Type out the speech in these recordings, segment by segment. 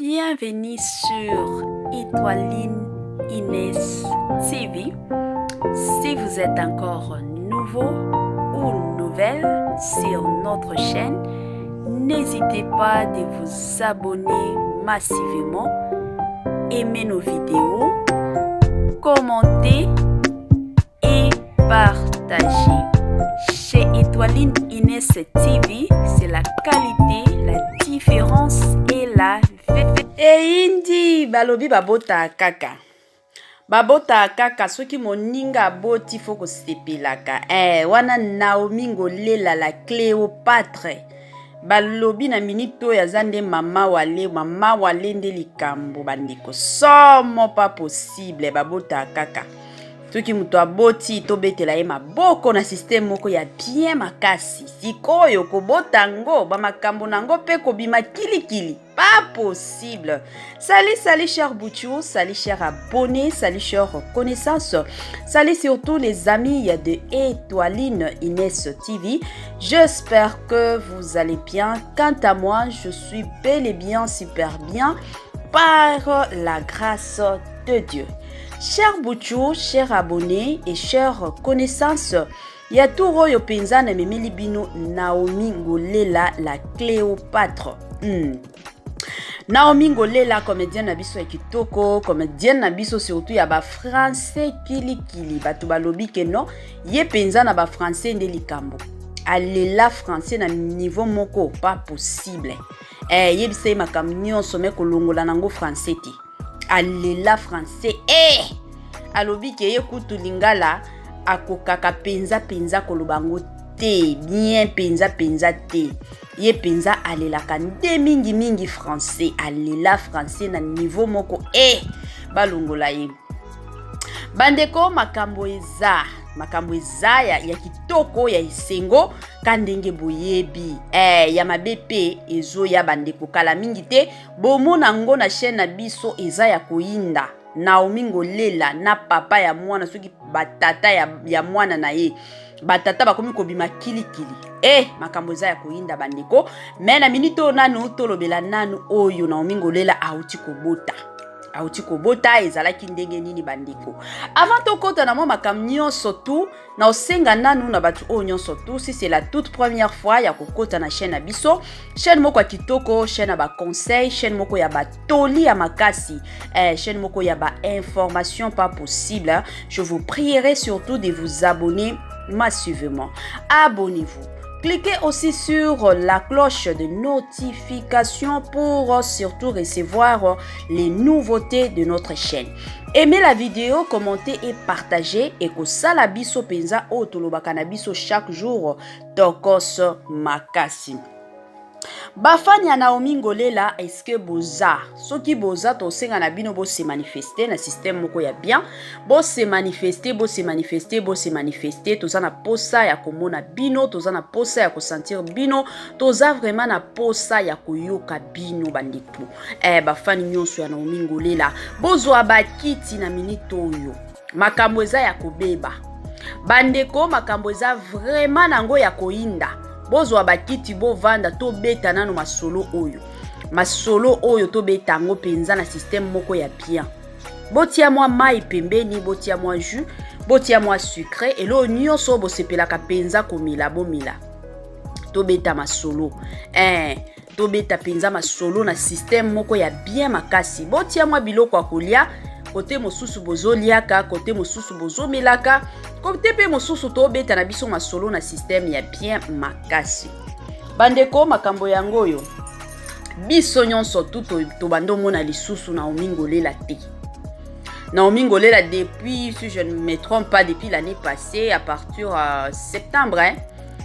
Bienvenue sur Étoiline Inès TV. Si vous êtes encore nouveau ou nouvelle sur notre chaîne, n'hésitez pas de vous abonner massivement, aimer nos vidéos, commenter et partager. Chez Étoiline Inès TV, c'est la qualité, la différence et la Eyindi balobi babotaka kaka babotaka kaka soki moninga aboti fo kosepelaka eh, wana Naomi Ngolela la Cléopâtre balobi na minute oyo aza nde mama wale mama wale nde likambo bandeko somo pas possible babotaka kaka soki moto aboti tobetela ye maboko na systeme moko ya bien makasi sikoyo kobota yango bamakambo na yango mpe kobima kilikili pas possible. Salut, salut cher Bouchou, salut cher abonné, salut cher connaissance, salut surtout les amis de Étoiline Inès TV. J'espère que vous allez bien. Quant à moi, je suis bel et bien super bien par la grâce de Dieu. Cher Bouchou, cher abonné et chère connaissance, ya tour oyo mpenza namemeli bino Naomi Ngolela la Cléopâtre. Naomi Ngolela comédienne na biso ya kitoko, comédienne na biso surtout ya bafrançais kilikili. Bato balobi ke non, ye mpenza na bafrançais nde likambo. Alela français na niveau moko pas possible. Eh, yebisa ye makambo nyonso me kolongola nango français te. Alela français eh! Alobi ke ye kutu lingala akokaka mpenza mpenza koloba yango te bien mpenza mpenza te. Ye mpenza alelaka nde mingi mingi français, alela français na niveau moko eh! Balongola ye. Bandeko, makambo eza makambo eza ya, ya kitoko ya esengo ka ndenge boyebi eh, ya mabe mpe ezoya bandeko kala mingi te bomona yango na chaîne na biso eza ya koyinda. Naomi Ngolela na papa ya mwana soki batata ya, ya mwana na ye batata bakomi kobima kilikili eh, makambo eza ya koyinda bandeko. Me na minute oyo nanu tolobela nanu oyo Naomi Ngolela auti kobota auti kobota ezalaki ndenge nini bandeko. Avant tokota na mwa makambo nyonso tu na osenga nanu na bato oyo nyonso tu, si c'est la toute première fois ya kokota na chaîne na biso, chaîne moko ya kitoko, chaîne ya baconseil, chaîne moko ya batoli ya makasi, eh, chaîne moko ya bainformation pas possible, je vous prierai surtout de vous abonner massivement. Abonnez-vous. Cliquez aussi sur la cloche de notification pour surtout recevoir les nouveautés de notre chaîne. Aimez la vidéo, commentez et partagez. Et kosala biso penza oyo tolobaka na biso chaque jour tokos makasi. Bafani ya Naomi Ngolela, est-ce que boza? Soki boza, tosenga na bino bo se manifester na système moko ya bien. Bo se manifester, bo se manifester, bo se manifester. Toza na posa ya komona bino, toza na posa ya kosentir bino, toza vraiment na posa ya koyoka bino bandeko. Eh, bafani nyonso ya Naomi Ngolela, bozwa bakiti na minute oyo. Makambo eza ya kobeba. Bandeko, makambo eza vraiment nango ya koyinda. Bozwa bakiti bovanda tobeta nano masolo oyo. Masolo oyo tobeta yango mpenza na système moko ya bien. Botia mwa mai pembeni, botia mwa jus, botia mwa sucre, eloko nyonso bosepelaka mpenza komela bomela. Tobeta masolo. Eh, tobeta mpenza masolo na système moko ya bien makasi. Botia mwa biloko ya kolia, kote mosusu bozoliaka, kote mosusu bozomelaka, kote mpe mosusu tobeta na biso masolo na système ya bien makasi. Bandeko, makambo yango oyo biso nyonso tu tobanda omona lisusu Naomi Ngolela te. Naomi Ngolela depuis, si je ne me trompe pas, depuis l'année passée à partir septembre, hein,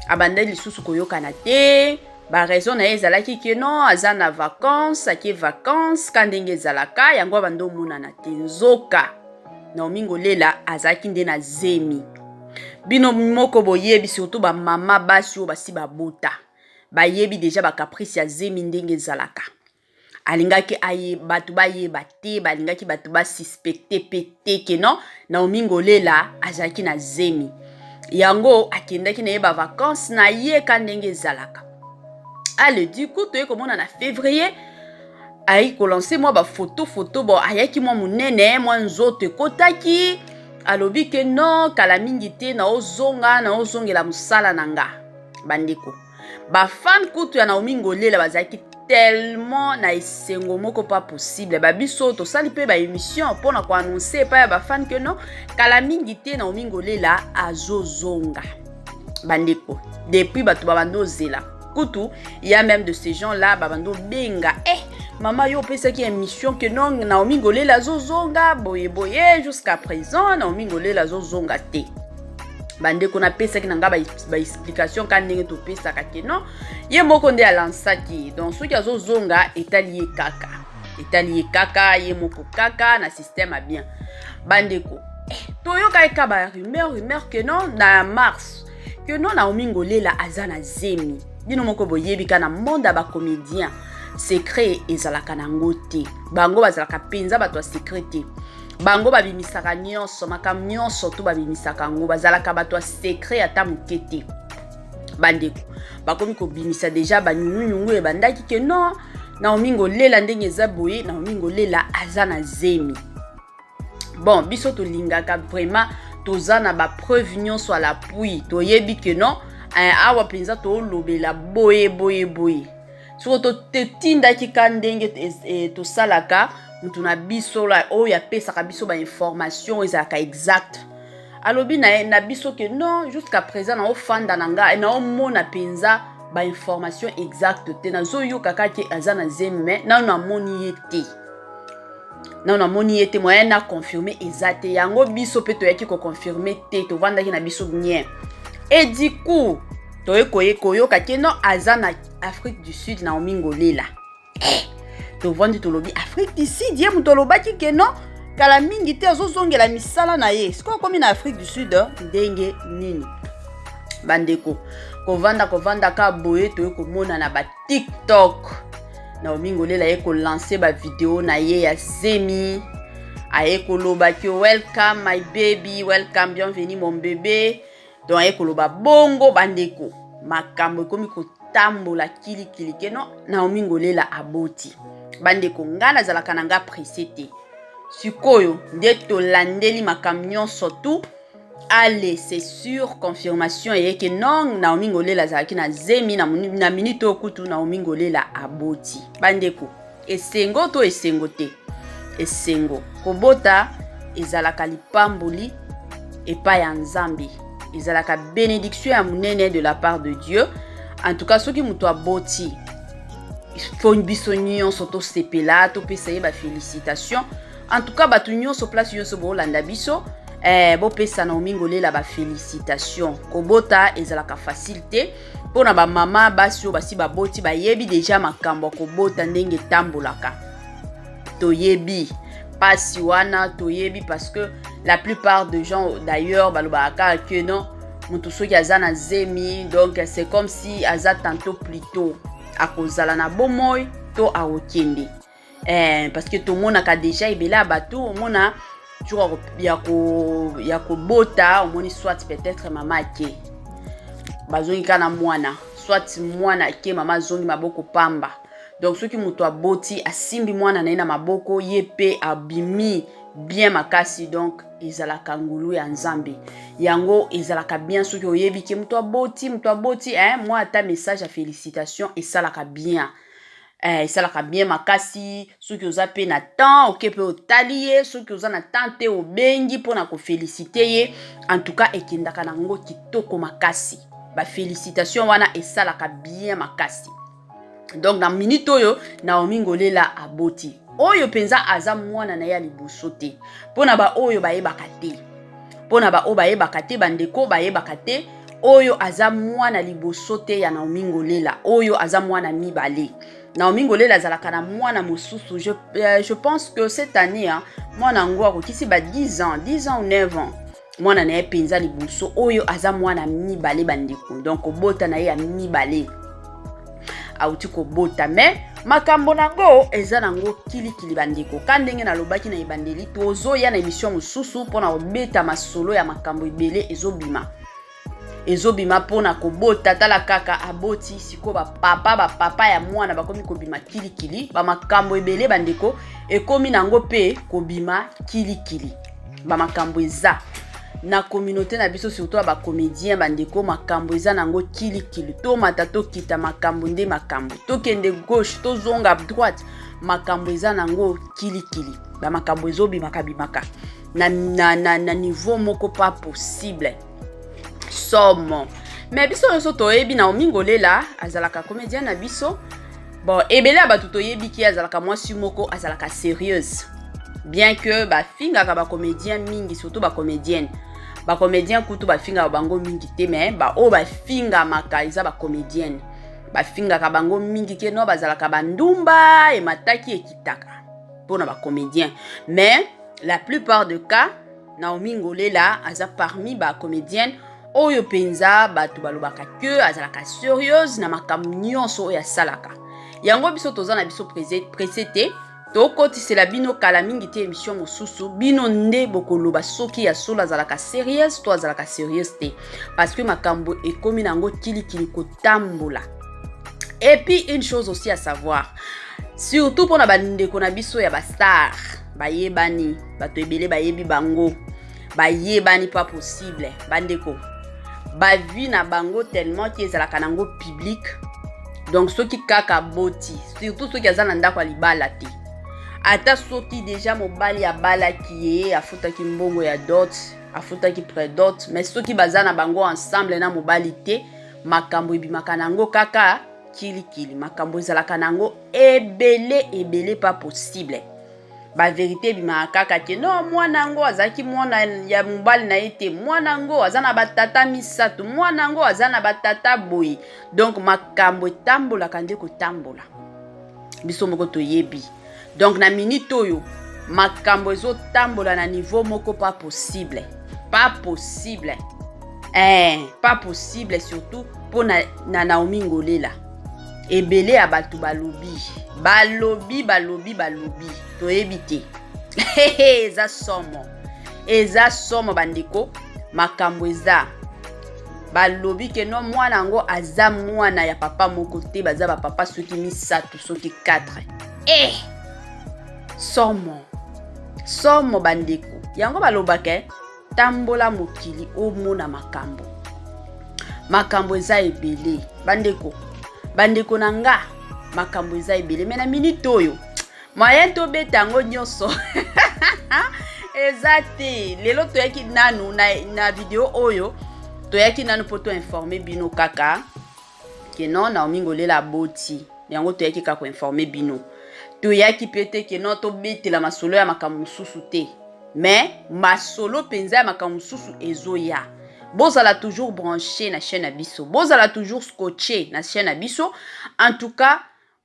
abanda lisusu koyokana te. Ba raison na ye ezalaki ke non, aza na vacances, ake vacances ka ndenge ezalaka yango abanda omonana te. Nzoka Naomi Ngolela azalaki nde na zemi. Bino moko boyebi, surtout ba mama basi oyo basi babota bayebi deja ba caprice ya zemi ndenge ezalaka. Alingaki aye bato bayeba te, balingaki bato basuspecte pe te ke non, Naomi Ngolela azalaki na zemi. Yango akendaki na ye ba vacances na ye ka ndenge ezalaka. Ale du coup toye komona na février. Ayaki kolancer mwa bafoto foto, bon, ayaki mwa monene, mwa nzoto ekotaki. Alobi ke non, kala mingi te naozonga, naozongela mosala na nga. Bandeko, bafan kutu ya Naomi Ngolela bazalaki tellement na esengo moko pas possible. Babiso tosali mpe baémission mpona koannoncer epai ya bafan ke non, kala mingi te Naomi Ngolela azozonga. Bandeko, depuis bato babanda ozela kutu, ya même de ces gens là babanda obenga: "Eh mama, yo opesaki émission ke non, Naomi Ngolela azozonga boye boye, jusqu'à présent Naomi Ngolela azozonga te." Bandeko, napesaki na nga baexplication ka ndenge topesaka ke non, ye moko nde alansaki. Donc soki azozonga, etali ye kaka, etali ye kaka, ye moko kaka na système ya bien. Bandeko, toyokaki ka barumeur, rumeur ke non, na mars, ke non, Naomi Ngolela aza na zemi. Bino moko boyebi ka na monde ya bacomédien, secret ezalaka nango te. Bango bazalaka mpenza bato ya secret te. Bango babimisaka nyonso, makambo nyonso to babimisaka yango. Bazalaka bato ya secret ata moke te. Bandeko, bakomi kobimisa déjà banyungunyungu ebandaki ke non, Naomi Ngolela, ndenge eza boye, Naomi Ngolela aza na zemi. Bon, biso tolingaka vraiment toza na bapreuve nyonso à l'appui. Toyebi ke non, awa mpenza toolobela boye boye boye. Soki totindaki ka ndenge tosalaka, mutu na biso oyo apesaka biso bainformation ezalaka exact, alobi na biso ke non, jusqu'à présent naofanda na ngai, naomona mpenza bainformation exacte te. Nazoyoka kaka aza na zemi, mais nano namoni ye te, nano namoni ye te. Moyen na confirme eza te. Yango biso mpe toyaki koconfirmer te, tovandaki na biso bien. Et du coup toye koyoka ke non, aza na Afrique du Sud, Naomi Ngolela. Tovandi, tolobi: "Afrique du Sud? Ye moto alobaki ke non, kala mingi te azozongela misala na ye, sikoyo akomi na Afrique du Sud ndenge nini?" Bandeko, kovanda kovanda ka boye, toye komona na baTikTok Naomi Ngolela ye kolancer bavideo na ye ya zemi. Aye koloba ke "Welcome my baby, welcome, bienvenue mon bébé." Donc aye koloba bongo. Bandeko, makambo ekomi kotambola kilikili ke non, Naomi Ngolela aboti. Bandeko, ngai nazalaka na nga pressé te. Sikoyo nde tolandeli makambo nyonso tu. Ale, c'est sûr, confirmation eyeke non, Naomi Ngolela azalaki na zemi. Na minute oyo kutu Naomi Ngolela aboti. Bandeko, esengo to esengo te? Esengo. Kobota ezalaka lipamboli epai ya Nzambe, ezalaka bénédiction ya monene de la part de Dieu. En tout cas, soki moto aboti, faut biso nyonso tosepela, topesa ye bafélicitation. En tout cas, bato nyonso, place nyonso boolanda biso, bopesa Naomi Ngolela bafélicitation. Kobota ezalaka facile te. Mpona bamama basi oyo basi baboti, bayebi déjà makambo ya kobota ndenge etambolaka. Toyebi mpasi wana, toyebi, parce que la plupart de gens d'ailleurs balobaka kaka ke non, moto soki aza na zemi, donc c'est comme si aza tantôt plutôt akozala na bomoi to akokende, parce que tomonaka déjà ebele ya bato, omona jour ya kobota, omoni soit peut-être mama ake, bazongi kaka na mwana, soit mwana ake, mama azongi maboko pamba. Donc soki moto aboti, asimbi mwana na ye na maboko, ye mpe abimi bien makasi. Donc ezalaka ngulu ya Nzambe. Yango ezalaka bien soki oyebi ke moto aboti, moto aboti, hein, mwa ata message ya félicitation esalaka bien, esalaka bien makasi. Soki oza mpe na temps, oke mpe otali ye. Soki oza na temps te, obengi mpona koféliciter ye. En tout cas, ekendaka nango kitoko makasi. Bafélicitation wana esalaka bien makasi. Donc na minute oyo Naomi Ngolela aboti, oyo mpenza aza mwana na ye ya liboso te. Mpona baoyo bayebaka te, mpona baoyo bayebaka te, bandeko bayebaka te, oyo aza mwana liboso te ya Naomi Ngolela, oyo aza mwana mibale. Naomi Ngolela azalaka na mwana mosusu. Je pense que cette année, hein, mwana yango akokisi ba 10 ans, 10 ans ou 9 ans, mwana na ye mpenza liboso. Oyo aza mwana mibale, bandeko. Donc kobota na ye ya mibale, awuti kobota, mais makambo nango eza nango kilikili. Bandeko, ka ndenge nalobaki na ebandeli, tozoya na émission mosusu mpona kobeta masolo ya makambo ebele ezobima. Ezobima mpona kobota. Tala kaka, aboti sikoyo, bapapa bapapa ya mwana bakomi kobima kilikili, bamakambo ebele. Bandeko, ekomi nango mpe kobima kilikili, bamakambo eza na communauté na biso, surtout ya bacomédien. Bandeko, makambo eza nango kilikili. Tomata, tokita, makambo nde makambo. Tokende gauche, tozonga droite, makambo eza nango kilikili. Bamakambo ezobimaka bimaka na niveau moko pas possible, somo. Mais biso nyonso toyebi Naomi Ngolela azalaka comédien na biso. Bon, ebele ya bato toyebi ki azalaka mwasi moko azalaka sérieuse, bien que bafingaka bacomédien mingi, surtout bacomédienne. Bacomédien kutu bafingaka bango mingi te, mais baoyo bafingamaka eza bacomédienne. Bafingaka bango mingi ke no bazalaka bandumba, emataki ekitaka mpona bacomédien. Mais la plupart de cas, Naomi Ngolela aza parmi bacomédienne oyo mpenza bato balobaka ke azalaka sérieuse na makambo nyonso oyo asalaka. Yango biso toza na biso pressé te. Tokotisela bino kala mingi te émission mosusu. Bino nde bokoloba soki ya solo azalaka sérieuse to azalaka sérieuse te, parce que makambo ekomi nango kilikili kotambola. Et puis une chose aussi à savoir, surtout mpona bandeko na biso ya bastar bayebani, bato ebele bayebi bango, bayebani pas possible. Bandeko, bavie na bango tellement ki ezalaka nango public. Donc soki kaka boti, surtout soki aza na ndako ya libala te, ata soki déjà mobali abalaki ye, afutaki mbongo ya dot, afutaki prédot, mais soki baza na bango ensemble na mobali te, makambo ebimaka nango kaka kilikili. Makambo ezalaka nango ebele ebele, pas possible. Bavérité ebimaka kaka ke no mwana yango azalaki mwana ya mobali na ye te, mwana yango aza na batata misato, mwana yango aza na batata boye. Donc makambo etambolaka nde kotambola, biso moko toyebi. Donc na minute oyo, makambo ezotambola na niveau moko pas possible, pas possible, pas possible, surtout mpo na Naomi Ngolela. Ebele ya bato balobi, balobi, balobi, balobi, toyebi te. Eza somo, eza somo bandeko. Makambo eza, balobi ke no mwana yango aza mwana ya papa moko te, baza bapapa soki misato, soki 4. Somo, somo bandeko. Yango balobaka, tambola mokili, omona makambo. Makambo eza ebele, bandeko, bandeko na nga, makambo eza ebele. Mais na minute oyo, moyen tobeta yango nyonso eza te. Lelo toyaki nanu na video oyo, toyaki nanu mpo toinforme bino kaka ke non, Naomi Ngolela aboti. Yango toyaki kaka koinforme bino. Toyaki mpe te ke non, tobetela masolo ya makambo mosusu te. Mais masolo mpenza ya makambo mosusu ezoya. Bozala toujours branché na chaîne na biso, bozala toujours scotché na chaîne na biso. En tout cas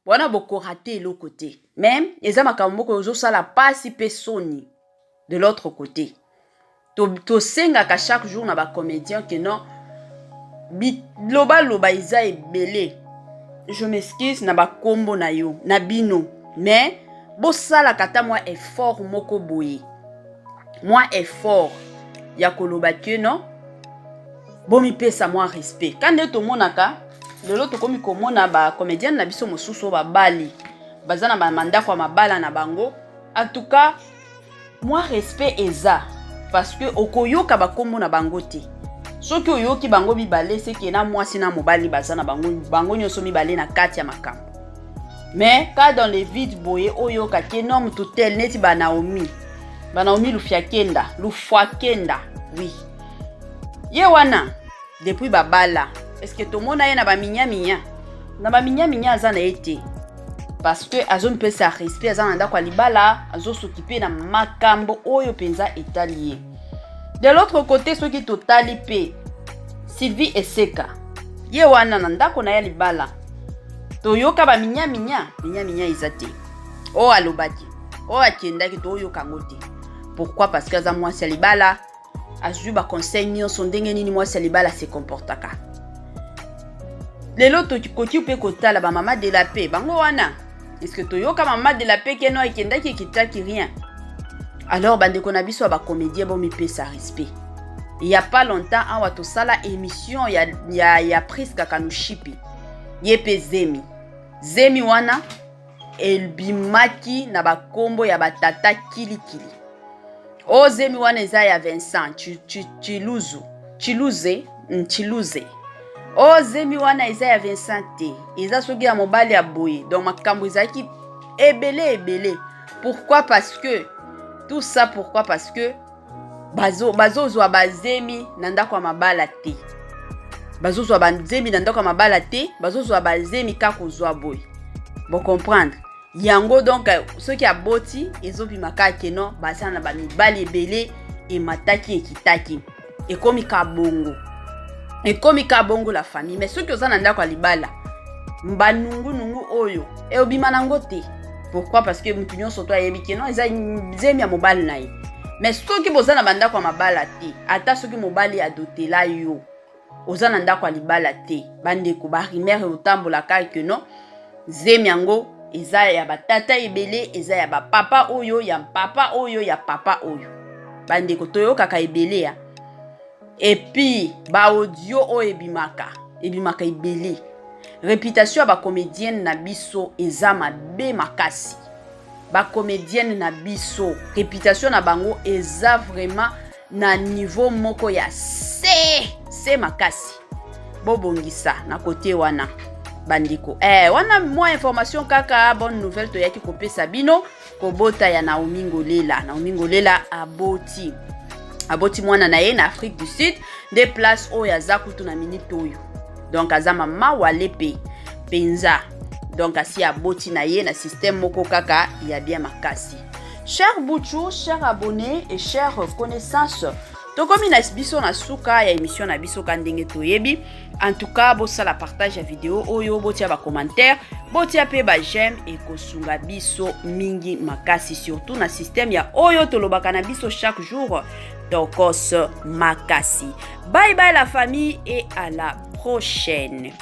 wana bokorater eloko te. Mais eza makambo moko ozosala pasi mpe soni. De l'autre côté, tosengaka chaque jour na bacomédien ke non, bilobaloba eza ebele. Je m'excuse na bakombo na yo na bino, mais bosalaka ata mwa effort moko boye, mwa effort ya koloba ke non, bomipesa mwa respect. Ka nde tomonaka lelo, tokomi komona bacomédienne na biso mosusu oyo babali, baza na bandako ya mabala na bango. En tout cas mwa respect eza, parce que okoyoka bakombo na bango te. Soki oyoki bango mibale, seke na mwasi na mobali baza na bango, bango nyonso mibale na kati ya makambo. Mais ka dans le vide boye, oyoka ke no motu tel, neti banaomi, banaomi Lufiakenda, Lufwakenda, oui, ye wana depuis babala, est-ce tomona ye na baminyaminya? Na baminyaminya aza na ye te, parce que azomipesa respect, aza na ndako ya libala, azosokipe na makambo oyo mpenza etali ye. De l'autre côté, soki totali mpe Sylvie Eseka, ye wana na ndako na ye libala, toyoka baminyaminya? Minyaminya eza te. Oyo alobaki, oyo akendaki, toyoka yango te. Pourquoi? Parce que aza mwasi ya libala, azwi baconseil nyonso ndenge nini mwasi ya libala se comportaka. Lelo tokoki mpe kotala bamama de la paix, bango wana, est-ce toyoka mama de la paix keno ekendaki, ekitaki? Rien. Alors bandeko na biso ya bacomédien, bomipesa respect. Il y a pas longtemps awa tosala émission ya Priska Kanushipi, ye mpe zemi, zemi wana ebimaki na bakombo ya batata kilikili. Oyo zemi wana eza ya Vincent Chiluzu, Chiluze, Chiluze. Oyo zemi wana eza ya Vincent te, eza soki ya mobali ya boye. Donc makambo ezalaki ebele ebele. Pourquoi? Parce que tout ça, pourquoi? Parce que bazozwa bazemi na ndako ya mabala te, bazozwa bazemi na ndako ya mabala te, bazozwa bazemi kaka kozwa boye. Bocomprendre yango. Donc soki aboti, ezobima kaka que non, baza na bamibali ebele. Emataki, ekitaki, ekomi ka bongo, ekomi ka bongo, la famille. Mais soki oza na ndako ya libala, banungunungu oyo eobima nango te. Pourquoi? Parce que mutu nyonso to ayebi que non, eza zemi ya mobali na ye. Mais soki boza na bandako ya mabala te, ata soki mobali adotela yo, oza na ndako ya libala te, bandeko, barumeur eotambola kaka que non, zemi yango eza ya batata ebele, eza ya bapapa oyo, ya papa oyo, ya papa oyo. Bandeko, toyokaka ebele ya, et puis baaudio oyo ebimaka, ebimaka ebele. Réputation ya bacomédienne na biso eza mabe makasi. Bacomédienne na biso, réputation na bango eza vraiment na niveau moko ya se se makasi. Bobongisa na kote wana, bandeko. Wana mwa information kaka, bonne nouvelle toyaki kopesa bino, kobota ya Naomi Ngolela. Naomi Ngolela aboti, aboti mwana na ye na Afrique du Sud, nde place oyo aza kutu na minute oyo. Donc aza mama wale mpe mpenza. Donc asi aboti na ye na système moko kaka ya bien makasi. Cher Buchu, cher abonné et cher connaissance, tokomi na biso na suka ya émission na biso. Ka ndenge toyebi, en tout cas bosala partage ya video oyo, botia bacommentaire, botia mpe baj'aime, ekosunga biso mingi makasi, surtout na système ya oyo tolobaka na biso chaque jour, tokos makasi. Bye bye la famille et à la prochaine.